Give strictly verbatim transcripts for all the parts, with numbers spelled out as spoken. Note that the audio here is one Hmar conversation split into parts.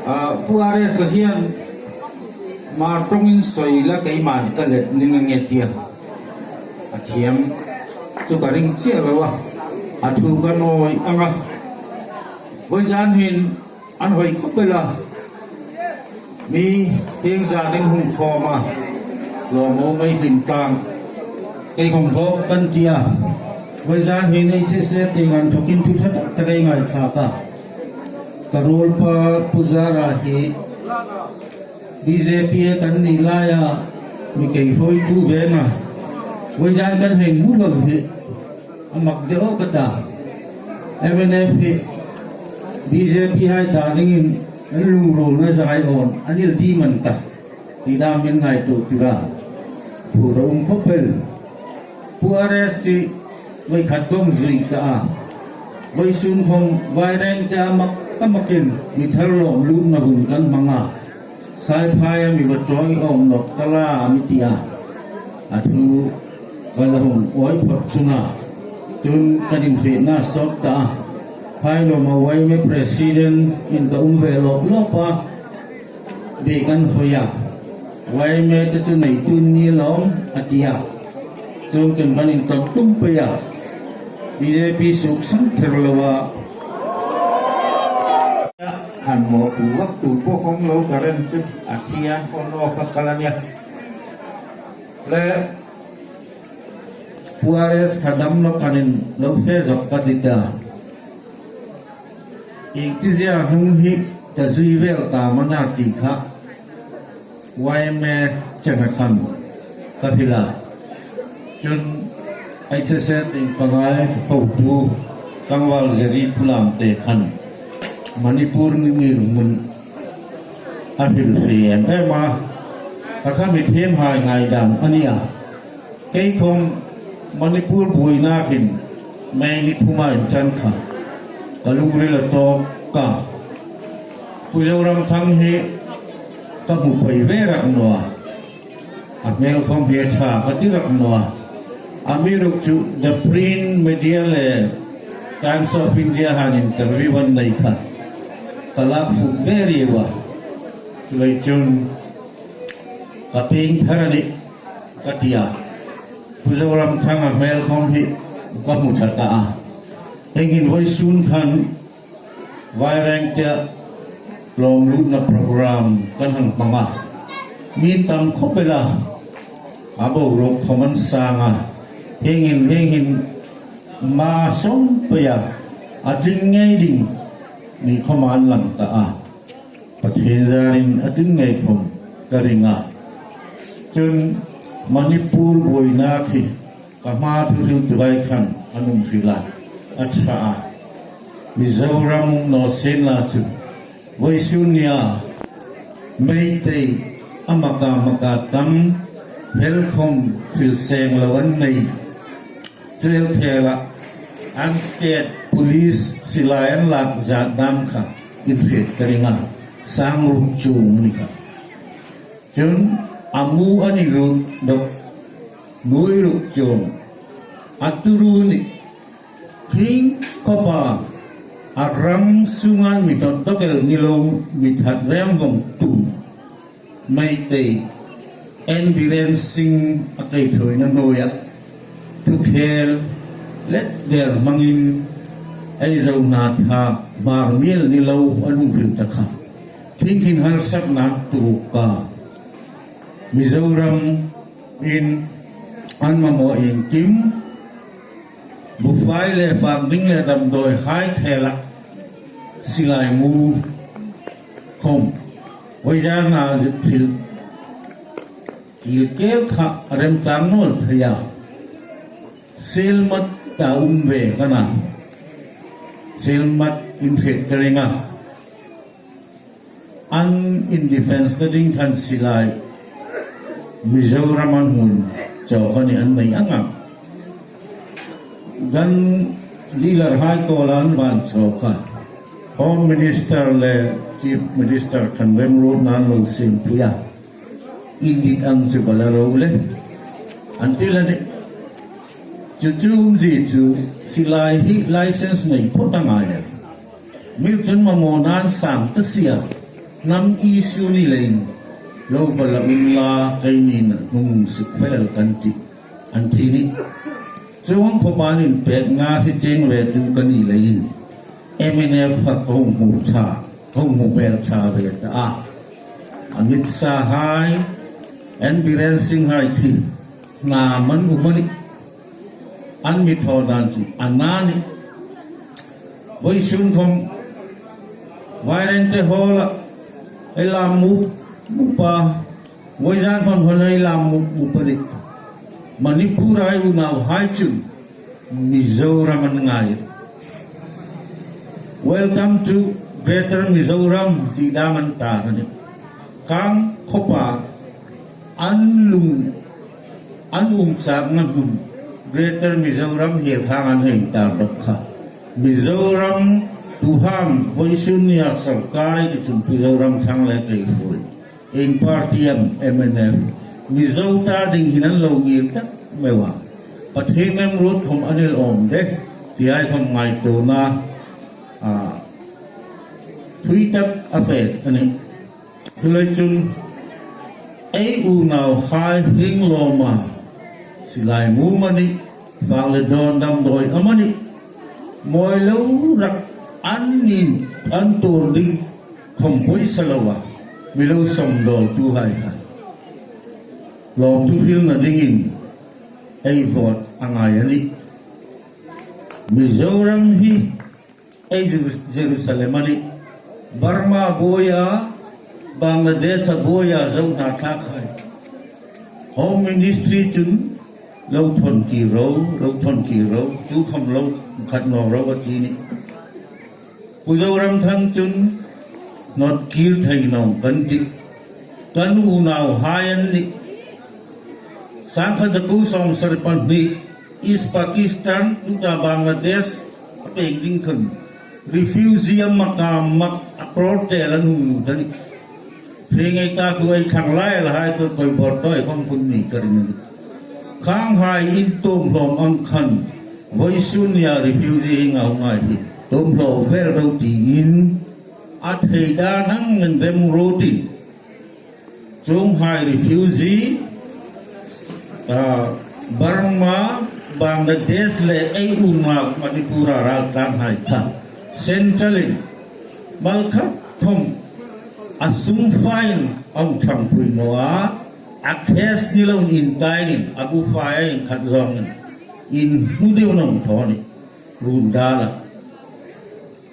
A, Pu R S a hian, Hmar ṭawngin sawi la, keiman ka let ning ang e tia. A thiam chu ka ring chiah lo a. A thu kan awi ang a. Vawisun hin an hawi khawp el a. Mi hieng zanin hung khawm a. Lawmawm ei hlim tlang. Kei khawm hlawk kan ti a. Vawisun hin H S A tieng inthokin thu ṭha tak tak ei ngaithlak a. Ka ruolpa Pu Zara hi B J P a kan nih laia mi kei hruaitu ve a. Vawisun kan hei hmu lo hi a mak deuh ka ta. M N F hi B J P hai ta dingin an lungruolna zai awn an il di man ta. Ti dam min ngaituo tir a. Phur a um khawp el. Pu R S hi vawi khat khom zui ta a. Vawisun khom Vairengte a mak ta makin mi thar lawm lutna hun kan hmang a. Saiphaia mi va chawi awm lawk ta la mi ti a. A thu ka la hung awi phawt chun a. Chun kan inhrietna sawt ta a. Phai lawma Y M A president in ka um ve lawp lawp a. Bik an hawi a. Y M A te chu neitu ni lawm a ti a. Chuong chun kan intawn tum pei a. B J P suksang ther lo a. Han mawhtu vak tu pawh khom lo ka rem chu a thian on off a kal a nia. Le Pu R S kha dam lo kan in lo fe zawk ka ti ta. Iengtizia hnung hi ka zui vel ta am a na ti kha Y M A chena khan ka hril a. Chun H S A tieng pangai hotu tlangval Zeri Pu Lamte khan Manipur Mimir hmun a hril fe em em a. Kha kha mi thiemhai ngaidam a nia. Kei khom Manipur buoina khin May ni thuma inṭan kha ka lungril a tawk a. Pu Zoramthanga hi ka hmu pei ve rak naw a. A hmel khom hi a ṭha ka ti rak naw a. Amiruokchu The Print Media le Times of India han interview an nei kha ka lak fuk ve riau a. Chuleiin chun ka pieng thar a nih ka ti a. Pu Zoramthanga hmel khom hi ka hmu ṭha ta a. Hieng hin vawisun khan Vairengte lawm lutna program kan hang hmang a. Mi tam khawp el a. A boruok khom an sang a. Hieng hin, hieng hin ma sawm pei a. A tling ngei ding mi khom an lang ta a. Pathien zarin a tling ngei khom ka ring a. Chun Manipur buoina khi ka hma thu hriltu lai khan an hung hril a, a ṭha a. Mizoram um naw sien la chu vawisun nia Meitei a maka maka tam hel khom hril seng lo an nei. Chu el khela an state police silai an lak zat dam kha inhriet ka ring a, sang ruk chuong ni kha. Chun a mu a ni ruk dawk, nuoi ruk chuong, a turu ni khing khawpa, a ram sunga mi hnawt dawk el ni lo, mi that rem vawng tu. Meitei, N Biren Singh a kei thuoina hnuoia thu khel let der hmangin ei Zo hna thak Hmar mial ni lo an hung hril ta kha. Khing khin harsatna tu ka. Mizoramin an mamaw iengkim, bufai le fak ding le damdawi hai khela silai mu khom vawisun a zuk hril kil kel kha a remchang naw thei a. Selmat a um ve ka na. Selmat inhriet ka ring a. An in defence na ding khan silai Mizoram an hung chawk a ni an nei ang a. Gun dealer hai kawla an van chawk a. Home Minister le Chief Minister khan remruotna an lo siem pui a. Indit ang chu ka la ro le. An ti la ni. Chu chu umzie chu silai hi license nei phawt a ngai a. Mi chun mamawna an sang ta si a. Hnam issue ni leiin lo va la unla, keini'n hung suk fel kan tih, an ti ni. Chuong khawpa inpekna hi cheng ve tu ka ni leiin M N F kha ka hung hmu ṭha, ka hung hmu hmel ṭha ve ta a. Amit Shah hai, N Biren Singh hai khi hna man um a nih. An mi thaw dan chu a na nih. Vawisun khom Vairengte hall-a ei lam mup mup a, vawizan khom khom ei lam mup mup a nih. Manipur-a ei unauhai chun Mizoram an ngai. Welcome to Greater Mizoram ti dam an tar a nih. Khang khawpa an lung, an um chakna hmun Greater Mizoram hi khang an hei tar dawk kha. Mizoram tuhai vawisun nia sawrkar ei ti chun Mizoram thang le kei hruoi. Eng party am M N F. Mizo ta ding hin an lo ngir tak meu a. Pathien remruot khom an el awm de. Ti hai khom ngaituona, a, thui tak a fe a nih. Chuleiin chun ei unauhai hring lawma, silai mum a nih, fak le dawn damdawi am a nih, mawi lo rak an nin an tuor ding khom pawisa lo a, mi lo sawm dawltuhai kha lawmthu hrilna dingin ei vote a ngai a nih. Mizoram hi ei Jeru-, Jerusalem a nih. Burma buoia, Bangladesh-a buoia zo hna thlakhai. Home Ministry chun lo thawn kir ro, lo thawn kir ro, tu khom lo khat naw ro a ti ni. Pu Zoramthang chun hnawt kir thei naw kan tih. Kan unauhai an nih. Sangkhat zakuo sawmsari pahni East Pakistan, tuta Bangladesh a peng ding khan refugee a mak a mak a portal an hung lut a nih. Hre ngei ta khu ei thlang lai la hai ko koi bor toi khom phun ni ka ring a nih. Khanghai in tuom hlawm ang khan vawisun nia refugee hi ngau ngai hi tuom hlawm vel ro tiin a thei dan ang ngen remruot in. Chuonghai refugee, ah, Burma, Bangladesh le ei umna Manipur-a ral tlanhai kha Central-in mal khat khom a sum fine a hung thangpui naw a, a case ni loin inkaingin a bu fai a, inkhat zawngin inhmu deu naw thaw a nih. Rundala.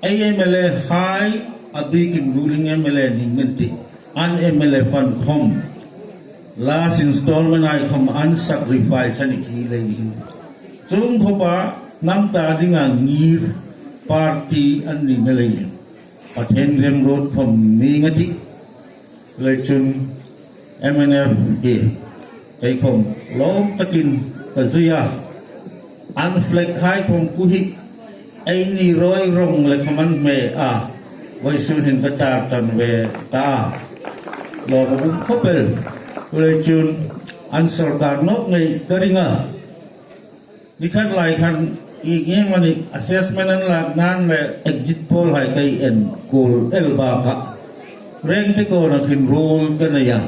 Ei M L A hai a bikin ruling M L A ni min ti. An M L A fund khom last installment-hai khom an sacrifice a ni khi lei hin. Chuong khawpa hnam ta dinga ngir party an ni mi lei hin. Pathien remruot khom ni nga ti. Leiin chun M N F hi kei khom lawm takin ka zui a. An flag-hai khom khu hi eini ruoi rong le khom an hme a. Vawisun hin ka tar tan ve ta. Lawm a um khop el. Leiin chun an sawrkar nawk ngei ka ring a. Ni khat lai khan ieng ieng mani assessment an lak nan le exit poll-hai kei en kul el bak a. Rengte kona khin rule ka nei a.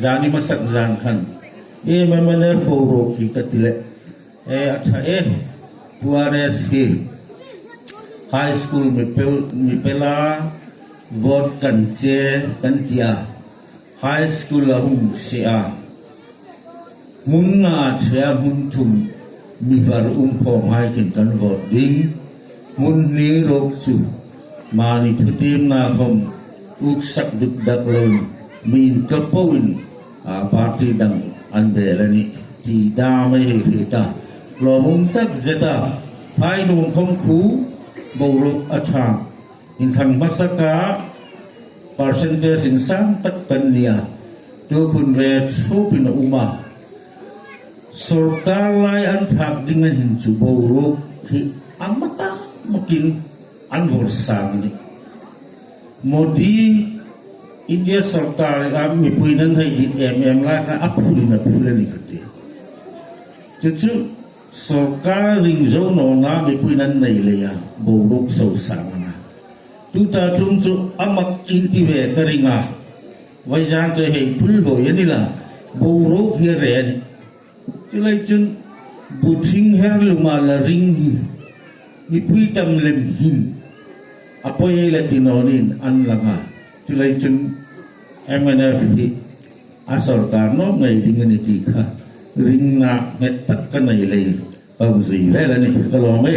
Zani masak zan khan M M N F boruok hi ka ti le. E a ṭha e. Pu R S hi high school mi pe, mi pe la vote kan che kan ti a. High school a hung sie a. Hmun nga a ṭhe a, hmun thum mi var um khawmhai khin kan vote ding. Hmun hni ruok chu mani thutiemna khom uksak duk dak loin mi intlawm poin, a, party dang an bel a nih. Ti dam ei hei hriet a. Lawmum tak zeta. Phai nuom khom khu boruok a ṭha. Inthang hmasaka percentage insang tak kan nia. Tu khun ve thupin a um a. Sawrkar lai an thlak ding a hin chu boruok hi a mak a makin an vawr sang a nih. Modi India sawrkar a mipuiin an hei dit em em lai kha a phulin a phul a ni ka ti. Chu chu sawrkar ring zo nawna mipuiin an nei leia boruok so sang a na. Tuta ṭum chu a mak in ti ve ka ring a. Vawisun chu hei phul bo a ni la, boruok hi a rei a nih. Chuleiin chun bu thing her luma la ring hi mipui tam lem hin a poi la ti naw niin an lang a. Chuleiin chun M N F hi a sawrkar nawk ngei ding a ni ti kha ringna nghet tak ka nei lei ka zui vel a nih, ka lawm e.